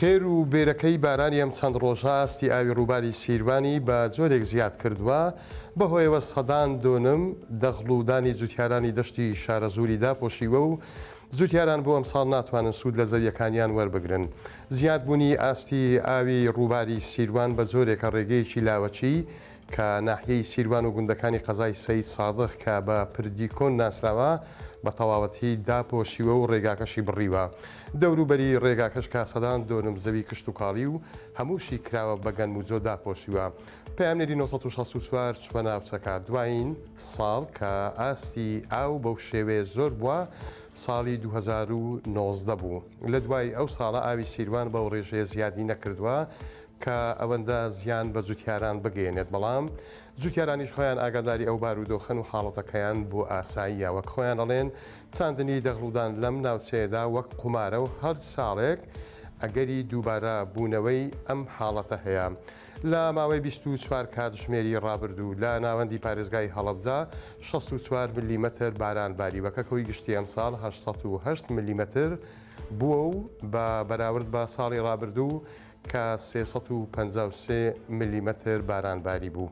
خێر و بێرەکەی بارانی ئەم چەند ڕۆژە ئاستی ئاوی ڕووباری سیروانی بە جۆرێک زیاد کردووە، بەهۆیەوە سەدان دۆنم دەغڵ و دانی جوتیارانی دەشتی شارەزووری داپۆشیوە و جوتیاران بۆ ئەمساڵ ناتوانن سوود لە زەوییەکانیان وەربگرن. زیادبوونی ئاستی ئاوی ڕووباری سیروان بە جۆرێکە ڕێگەیەکی لاوەکی کە ناحیەی سیروان و گوندەکانی قەزای سەید سادق کە بە پردی کۆن ناسراوە بە تەواوەتی داپۆشیوە و ڕێگاکەشی بڕیوە. دەوروبەری ڕێگاکەش کە سەدان دۆنم زەوی کشتوکاڵی و هەمووشی کراوە بە گەنم و جۆ داپۆشیوە. پەیامنێری 964 چووە ناوچەکە. دوایین ساڵ کە ئاستی ئاو بەو شێوەیە زۆر بووە ساڵی 2019 بوو. لە دوای ئەو ساڵە ئاوی سیروان بەو ڕێژەیە زیادی نەکردووە کە ئەوەندە زیان بە جوتیاران بگەیەنێت، بەڵام جوتیارانیش خۆیان ئاگاداری ئەو بارودۆخەن و حاڵەتەکەیان بۆ ئاساییە، وەک خۆیان ئەڵێن چاندنی دەغڵودان لەم ناوچەیەدا وەک قومارە و هەر ساڵێک ئەگەری دووبارە بوونەوەی ئەم حاڵەتە هەیە. لە ماوەی 24 کاتژمێری ڕابردوو لە ناوەندی پارێزگای هەڵەبجە 64 ملیمەتر باران باریوە کە کۆی گشتی ئەمساڵ 808 ملیمەتر بووە و بە بەراورد بە ساڵی ڕابردوو کە 353 ملیمەتر باران باریبوو.